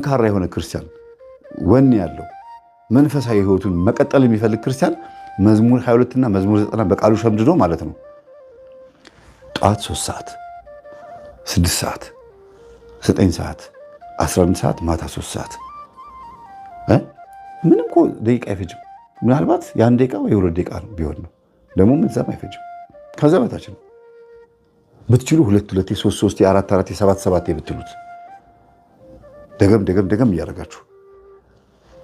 ጠንካራ የሆነ ክርስቲያን፣ ወኔ ያለው፣ መንፈሳዊ ህይወቱን መቀጠል የሚፈልግ ክርስቲያን መዝሙር 22 እና መዝሙር 90 በቃሉ ሸምድዶ ማለት ነው። ጠዋት 3 ሰዓት፣ 6 ሰዓት፣ 9 ሰዓት፣ 11 ሰዓት፣ ማታ 3 ሰዓት፣ ምንም እኮ ደቂቃ አይፈጅም። ምናልባት የ1 ደቂቃ ወይ የ2 ደቂቃ ቢሆን ነው። ደግሞ ምንዛም አይፈጅም። ከዛ በታች ነው። ብትችሉ ሁለት ሁለት፣ ሶስት ሶስት፣ አራት አራት፣ ሰባት ሰባት ብትሉት፣ ደገም ደገም ደገም እያደረጋችሁ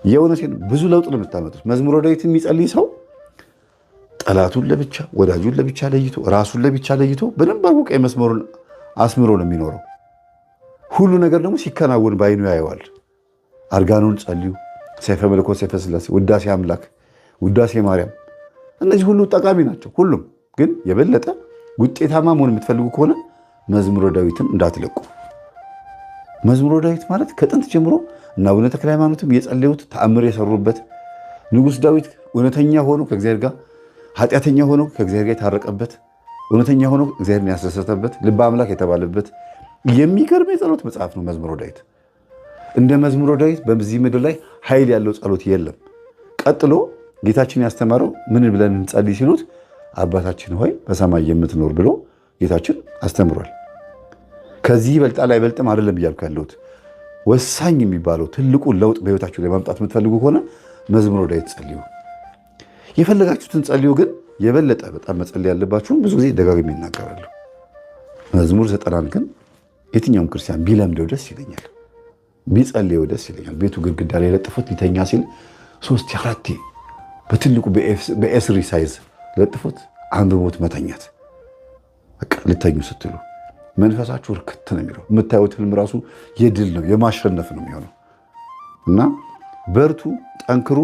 የእውነቴን ብዙ ለውጥ ነው የምታመጡት። መዝሙረ ዳዊት የሚጸልይ ሰው ጠላቱን ለብቻ፣ ወዳጁን ለብቻ ለይቶ፣ ራሱን ለብቻ ለይቶ፣ በደንብ አድርጎ ቀይ መስመሩን አስምሮ ነው የሚኖረው። ሁሉ ነገር ደግሞ ሲከናወን በአይኑ ያየዋል። አርጋኖን ጸልዩ፣ ሰይፈ መለኮት፣ ሰይፈ ስላሴ፣ ውዳሴ አምላክ፣ ውዳሴ ማርያም፣ እነዚህ ሁሉ ጠቃሚ ናቸው። ሁሉም ግን የበለጠ ውጤታማ መሆን የምትፈልጉ ከሆነ መዝሙረ ዳዊትን እንዳትለቁ። መዝሙረ ዳዊት ማለት ከጥንት ጀምሮ እና አቡነ ተክለ ሃይማኖትም የጸለዩት፣ ተአምር የሰሩበት፣ ንጉሥ ዳዊት እውነተኛ ሆኖ ከእግዚአብሔር ጋር፣ ኃጢአተኛ ሆኖ ከእግዚአብሔር ጋር የታረቀበት፣ እውነተኛ ሆኖ እግዚአብሔርን ያስደሰተበት፣ ልበ አምላክ የተባለበት የሚገርም የጸሎት መጽሐፍ ነው መዝሙረ ዳዊት። እንደ መዝሙረ ዳዊት በዚህ ምድር ላይ ኃይል ያለው ጸሎት የለም። ቀጥሎ ጌታችን ያስተማረው ምን ብለን እንጸልይ ሲሉት አባታችን ሆይ በሰማይ የምትኖር ብሎ ጌታችን አስተምሯል። ከዚህ ይበልጣል አይበልጥም አይደለም እያልኩ ያለሁት። ወሳኝ የሚባለው ትልቁ ለውጥ በህይወታችሁ ላይ ማምጣት የምትፈልጉ ከሆነ መዝሙረ ዳዊት ጸልዩ። የፈለጋችሁትን ጸልዩ፣ ግን የበለጠ በጣም መጸለይ ያለባችሁን ብዙ ጊዜ ደጋግሜ ይናገራለሁ። መዝሙር 90ን ግን የትኛውም ክርስቲያን ቢለምደው ደስ ይለኛል፣ ቢጸልየው ደስ ይለኛል። ቤቱ ግድግዳ ላይ ለጥፎት ሊተኛ ሲል ሶስት አራቴ በትልቁ በ A3 size ለጥፎት አንብቦት መተኛት። በቃ ልተኙ ስትሉ መንፈሳችሁ እርክት ነው የሚለው። የምታዩት ህልም ራሱ የድል ነው፣ የማሸነፍ ነው የሚሆነው። እና በርቱ፣ ጠንክሩ።